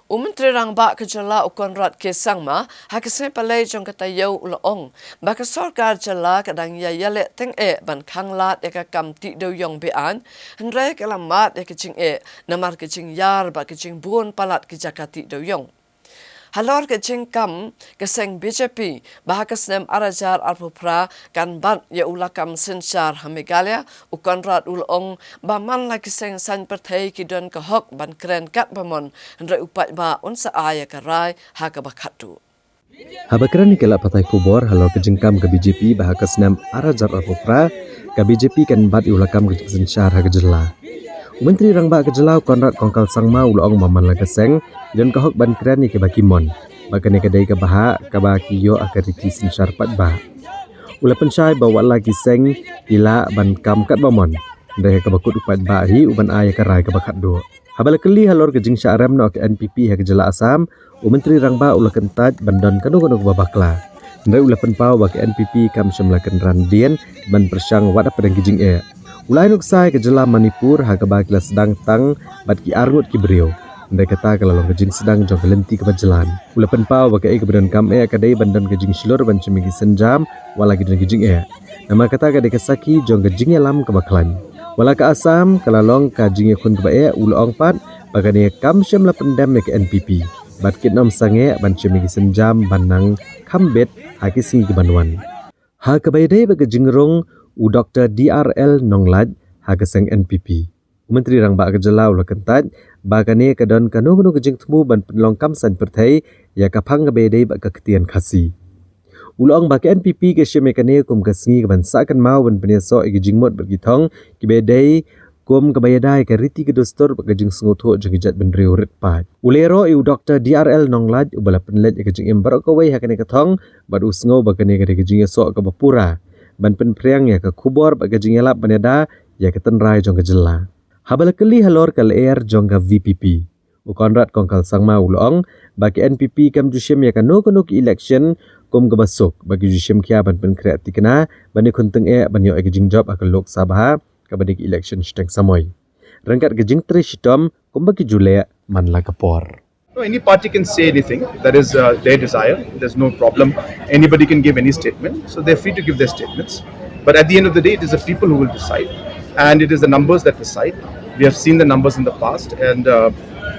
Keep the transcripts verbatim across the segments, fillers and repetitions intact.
U Myntri Rangbah ka jylla u Conrad K Sangma ha ka sngi Palei jong ka taïew u la ong ba ka sorkar jylla ka dang ïa ïaleh tyngeh ban khanglad ïa ka kam tih dewïong be-aiñ, hynrei ka la mad ïa ka jingeh namar ka jingïar bad ka jingbun palat ki jaka tih dewïong. Halor ka jingkam ka seng B J P ba ha ka snem ar hajar arphew phra kan bat ïa u lakam synshar ha Meghalaya, u Conrad u la ong ba man la ki seng saiñ pyrthei ki don ka hok ban kren katba mon, hynrei u paidbah un sa ai ïa ka rai ha kaba khatduh. Haba kren ïa ki lad pathai khubor halor ka jingkam ka B J P ba ha ka snem ar hajar arphew phra ka B J P kan bat ïa u lakam ka jingsynshar ha ka jylla, u Myntri Rangbah ka jylla u Conrad Kongkal Sangma u la ong ba man la ka seng ki don ka hok ban kren ïa kiba ki mon, ba kane ka dei kaba hok kaba ki ïoh ha ka riti synshar paidbah. U la pynshai ba wat la ki seng ki lah ban kam katba mon, hynrei ha kaba kut u paidbah hi u ban ai ïa ka rai kaba khatduh. Haba la kylli halor ka jingshah rem noh ka N P P ha ka jylla Assam, u Myntri Rangbah u la kyntait ban don kano kano kaba bakla, hynrei u la pynpaw ba ka N P P kam shym la kynran dien ban pyrshang wat hapdeng ki jingeh. U la ai nuksa ïa ka jylla Manipur ha kaba ki la sdang tang bad ki arngut ki briew, hynrei kata ka la long ka jingsdang jong ka lynti kaba jlan. U la pynpaw ba kaei kaba donkam eh ka dei ban don ka jingshlur ban shim ïa ki sienjam wat la ki don ki jingeh, namar kata ka dei ka sakhi jong ka jingïalam kaba khlaiñ. Wat la ka Assam ka la long ka jingïakhun kaba eh, u la ong pat ba kane kam shym la pyndem ïa ka N P P bad kin ym sangeh ban shim ïa ki sienjam ban nang kham bit ha ki sngi kiban wan. Ha kaba ïadei bad ka jingrung u Doktor D R L Nonglait ha ka seng N P P, u Myntri Rangbah ka jylla u la kyntait ba kane ka don kano kano ka jingthmu ban pynlong kam saiñ pyrthei ïa ka phang kaba ïadei bad ka ktien Khasi. U la ong ba ka N P P ka shim ïa kane kum ka sngi kaban sah kynmaw ban pynïasoh ïa ki jingmut bad ki thong kiba ïadei kum kaba ïada ïa ka riti ka dustur bad ka jingsngewthuh jong ki jaitbynriew rit paid. U la ïaroh ïa u Doktor D R L Nonglait uba la pynleit ïa ka jingim baroh kawei ha kane ka thong bad u sngew ba kane ka dei ka jingïasoh kaba pura ban pynphriang ïa ka khubor bad ka jingïalap ban ïada ïa ka tynrai jong ka jylla. Haba la kylli halor ka lyer jong ka V P P, u Conrad Kongkal Sangma u la ong ba ka N P P kam ju shim ïa kano kano ka election kum kaba suk, ba ki ju shim khia ban pynkhreh thikna ban ïakhun tyngeh ban ïoh ïa ka jingjop ha ka Lok Sabha kaba dei ka election shiteng samoi, ryngkat ka jingtrei shitom kumba ki ju leh man la ka por. No, any party can say anything. That is uh, their desire. There's no problem. Anybody can give any statement. So they're free to give their statements. But at the end of the day, it is the people who will decide. And it is the numbers that decide. We have seen the numbers in the past. And, uh,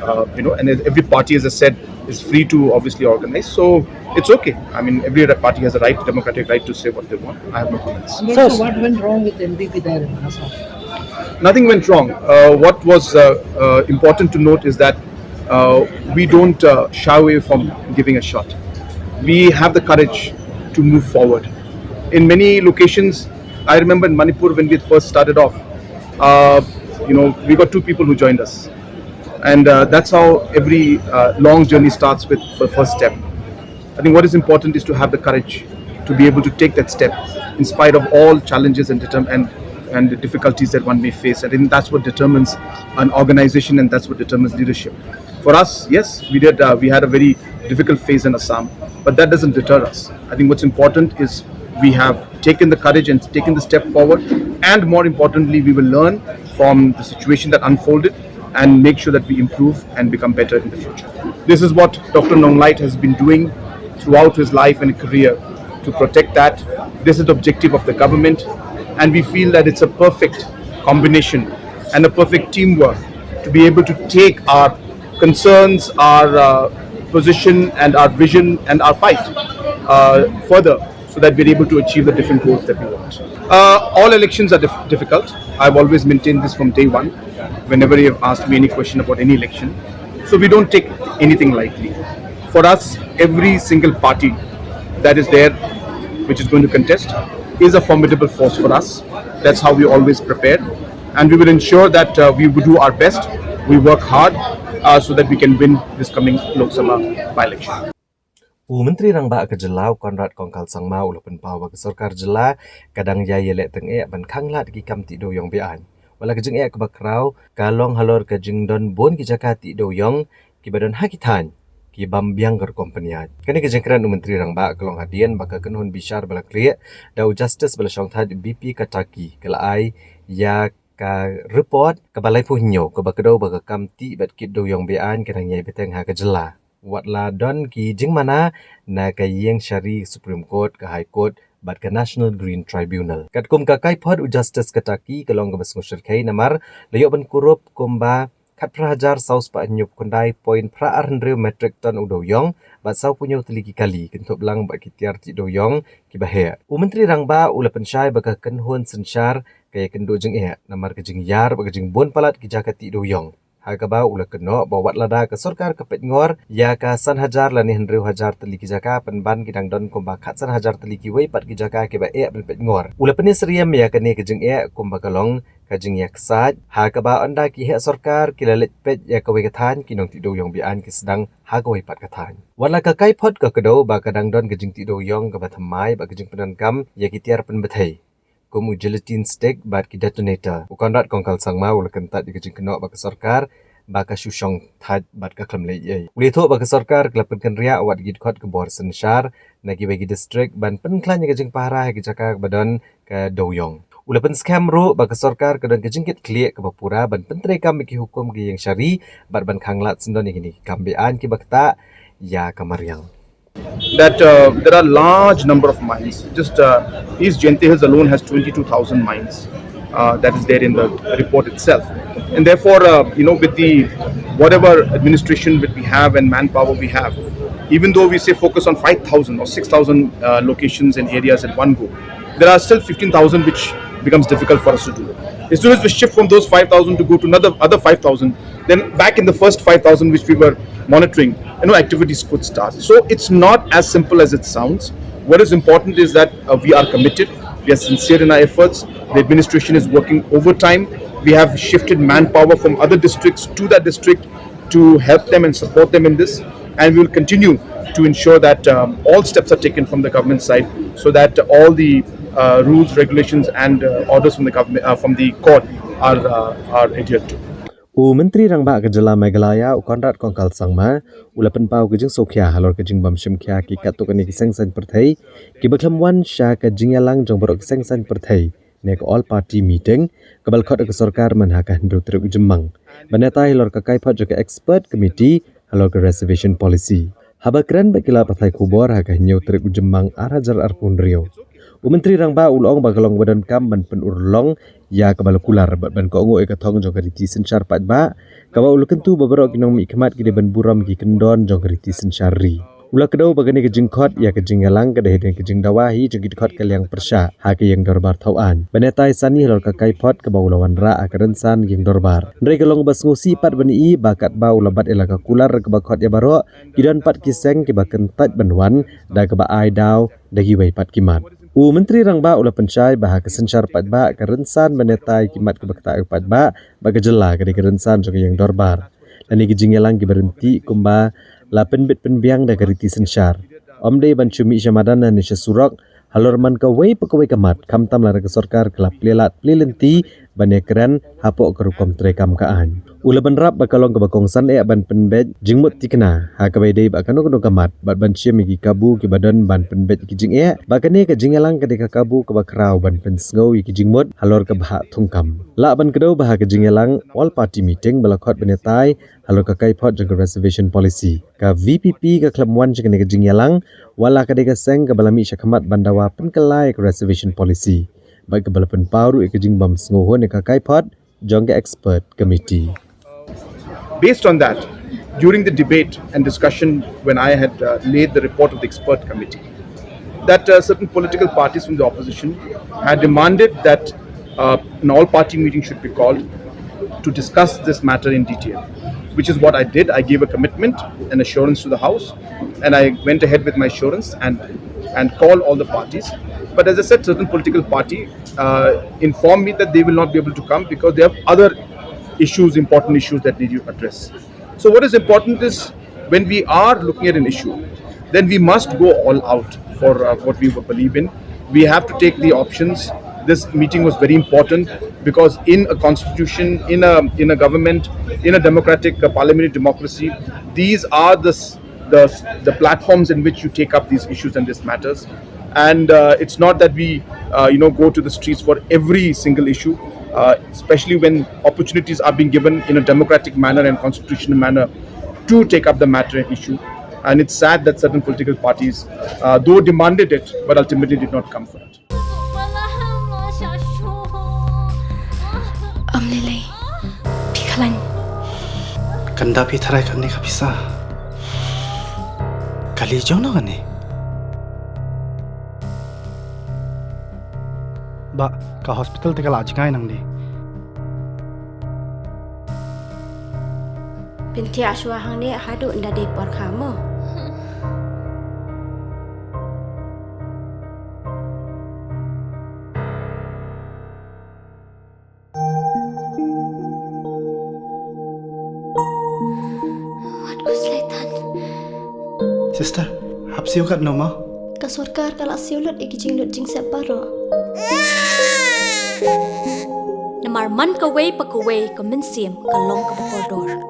uh, you know, and every party, as I said, is free to obviously organize. So it's okay. I mean, every party has a right, democratic right to say what they want. I have no comments. And also, what went wrong with N P P there in Assam? Nothing went wrong. Uh, what was uh, uh, important to note is that uh, we don't uh, shy away from giving a shot. We have the courage to move forward. In many locations, I remember in Manipur when we first started off, uh, you know, we got two people who joined us. And uh, that's how every uh, long journey starts with the first step. I think what is important is to have the courage to be able to take that step in spite of all challenges and, determ- and, and the difficulties that one may face. I think that's what determines an organization and that's what determines leadership. For us, yes, we did. Uh, we had a very difficult phase in Assam, but that doesn't deter us. I think what's important is we have taken the courage and taken the step forward, and more importantly, we will learn from the situation that unfolded and make sure that we improve and become better in the future. This is what Doctor Nonglait has been doing throughout his life and career to protect that. This is the objective of the government, and we feel that it's a perfect combination and a perfect teamwork to be able to take our concerns, our uh, position, and our vision and our fight uh, further so that we're able to achieve the different goals that we want. Uh, all elections are dif- difficult. I've always maintained this from day one, whenever you have asked me any question about any election. So we don't take anything lightly. For us, every single party that is there, which is going to contest, is a formidable force for us. That's how we always prepare. And we will ensure that uh, we will do our best, we work hard uh, so that we can win this coming Lok Sabha by election. U Myntri Rangbah ka jylla u Conrad Kongkal Sangma u la pynpaw ba ka sorkar jylla ka dang ïai ïaleh tyngeh ban khanglad ki kam tih dewïong be-aiñ. Wat la ka jingeh kaba khraw ka long halor ka jingdon bun ki jaka tih dewïong kiba don ha ki thaiñ ki bym biang ka rukom pynïaid. Kane ka jingkren u Myntri Rangbah ka long hadien ba ka kynhun bishar ba la khlieh da u Justice ba la shongthait B P Kataki ka la ai ïa ka report kaba laiphew hynñiew kaba kdew ba ka kam tih bad kit dewïong be-aiñ ka dang ïai bteng ha ka jylla, wat la don ki jingmana na ka ïing shari Supreme Court, ka High Court bad ka National Green Tribunal. Katkum ka kaiphod u Justice Kataki, ka long kaba sngewshyrkhei namar la ïoh ban kurup kumba khatphra hajar saw spah hynñiewphew khyndai point phra ar hynriew metric ton u dewïong bad sawphew hynñiew tylli ki kali, kynthup lang bad ki tiar tih dewïong kiba heh. U Myntri Rangbah u la pynshai ba ka kynhun synshar ka ïakynduh jingeh namar ka jingïar bad ka jingbun palat ki jaka tih dewïong, ha kaba u la kynnoh ba wat lada ka sorkar ka peitngor ïa ka san hajar lane hynriew hajar tylli ki jaka, pynban ki dang don kumba khatsan hajar tylli kiwei pat ki jaka kiba eh ban peitngor. U la pynïasyriem ïa kane ka jingeh kumba ka long ka jingïaksaid, ha kaba ynda ki heh sorkar ki la leit peit ïa kawei ka thaiñ, ki nongtih dewïong be-aiñ ki sdang ha kawei pat ka thaiñ. Wat la ka kaiphod ka kdew ba ka dang don ka jingtih dewïong kaba thymmai bad ka jingpyndonkam ïa ki tiar pynbthei, kum u gelatin stick bad ki detonator, u Conrad Kongkal Sangma u la kyntait ïa ka jingkynnoh ba ka sorkar ba ka shu shong thait bad ka khlem leh ei ei. U la ïathuh ba ka sorkar ka la pynkynriah wat ïa ki dkhot ka bor synshar na kiwei ki district ban pynkhlaiñ ïa ka jingpahara ha ki jaka ba don ka dewïong. U la pynskhem ruh ba ka sorkar ka don ka jingkitkhlieh kaba pura ban pyntreikam ïa ki hukum ka ïing shari bad ban khanglad syndon ïa kine ki kam be-aiñ kiba ktah ïa ka mariang. That uh, there are large number of mines. Just uh, East Jaintia Hills alone has twenty-two thousand mines. Uh, that is there in the report itself, and therefore, uh, you know, with the whatever administration that we have and manpower we have, even though we say focus on five thousand or six thousand uh, locations and areas at one go, there are still fifteen thousand which becomes difficult for us to do. As soon as we shift from those five thousand to go to another other five thousand, then back in the first five thousand which we were monitoring, you know, activities could start. So it's not as simple as it sounds. What is important is that uh, we are committed, we are sincere in our efforts. The administration is working overtime. We have shifted manpower from other districts to that district to help them and support them in this. And we will continue to ensure that um, all steps are taken from the government side so that all the uh, rules, regulations, and uh, orders from the government, uh, from the court, are uh, are adhered to. U Myntri Rangbah ka Jylla Meghalaya, u Conrad Kongkal Sangma, u la pynpaw ka jingsngewkhia halor ka jingbym shim khia ki katto katne ki seng saiñ pyrthei kiba khlem wan sha ka jingïalang jong baroh ki seng saiñ pyrthei ne ka All Party Meeting kaba la khot da ka sorkar mynha ka hynriew tarik u Jymmang, ban ïatai halor ka kaiphod jong ka Expert Committee halor ka Reservation Policy. Haba kren bad ki lad pathai khubor ha ka hynñiew tarik u Jymmang ar hajar arphew hynriew, u Myntri Rangbah u la ong ba ka long kaba donkam ban pynurlong ïa kaba la kular bad ban kohnguh ïa ka thong jong ka riti synshar paidbah, kaba u la kyntu ba baroh ki nongmihkhmat ki dei ban burom ïa ki kyndon jong ka riti synshar ri. U la kdew ba kane ka jingkhot ïa ka jingïalang ka dei hadien ka jingdawa hi jong ki dkhot ka liang pyrshah ha ka ïing dorbar thaw aiñ, ban ïatai sani halor ka kaiphod kaba u la wanrah ha ka rynsan ïing dorbar. Hynrei ka long kaba sngewsih pat ban i ba katba u la bat ïa la ka kular kaba khot ïa baroh, ki don pat ki seng kiba kyntait ban wan da kaba ai daw da kiwei pat ki mat. U Myntri Rangbah u la pynshai ba ha ka synshar paidbah, ka rynsan ban ïatai ki mat kiba ktah ïa u paidbah bad ka jylla ka dei ka rynsan jong ka ïing dorbar. Lane ki jingïalang kiba ryntih kumba la pynbit pynbiang da ka riti synshar, ym dei ban shu mih sha madan ne sha surok halor man kawei pa kawei ka mat, khamtam lada ka sorkar ka la plie lad plie lynti ban ïakren hapoh ka rukom treikam ka aiñ. U la bynrap ba ka long kaba kongsan eh ban pynbeit jingmut thikna ha kaba ïadei bad kano kano ka mat bad ban shim ïa ki kabu kiba don ban pynbeit ïa ki jingeh, ba kane ka jingïalang ka dei ka kabu kaba khraw ban pynsngew ïa ki jingmut halor ka bhah thungkam. Lah ban kdew ba ha ka jingïalang All Party Meeting ba la khot ban ïatai halor ka kaiphod jong ka Reservation Policy, ka V P P ka khlem wan sha kane ka jingïalang, wat la ka dei ka seng kaba la mih shakhmat ban dawa pynkylla ïa ka Reservation Policy bad kaba la pynpaw ruh ïa ka jingbym sngewhun ïa ka kaiphod jong ka Expert Committee. Based on that, during the debate and discussion, when I had uh, laid the report of the Expert Committee, that uh, certain political parties from the opposition had demanded that uh, an all-party meeting should be called to discuss this matter in detail, which is what I did. I gave a commitment, an assurance to the House, and I went ahead with my assurance and and called all the parties. But as I said, certain political party uh, informed me that they will not be able to come because they have other issues, important issues that need to address. So what is important is when we are looking at an issue, then we must go all out for uh, what we believe in. We have to take the options. This meeting was very important because in a constitution, in a in a government, in a democratic uh, parliamentary democracy, these are the the the platforms in which you take up these issues and these matters. And uh, it's not that we uh, you know go to the streets for every single issue. uh, especially when opportunities are being given in a democratic manner and constitutional manner to take up the matter and issue. And it's sad that certain political parties, uh, though demanded it, but ultimately did not come for it. Ym lei lei. Phi khlaiñ. Kan da phi tharai kane ka pisa. Kali jong no kane. Ba ka hospital te ka la jngai nang di. Pyntiah shuwa hangne haduh nda dei por kha mo. Wat u Sleitan. Sister, hap siew kat no ma? Ka sorkar ka la siew lut ïa ki jinglut jingsep baroh. Namar man kawei pa kawei ka mynsiem ka long kaba kordor.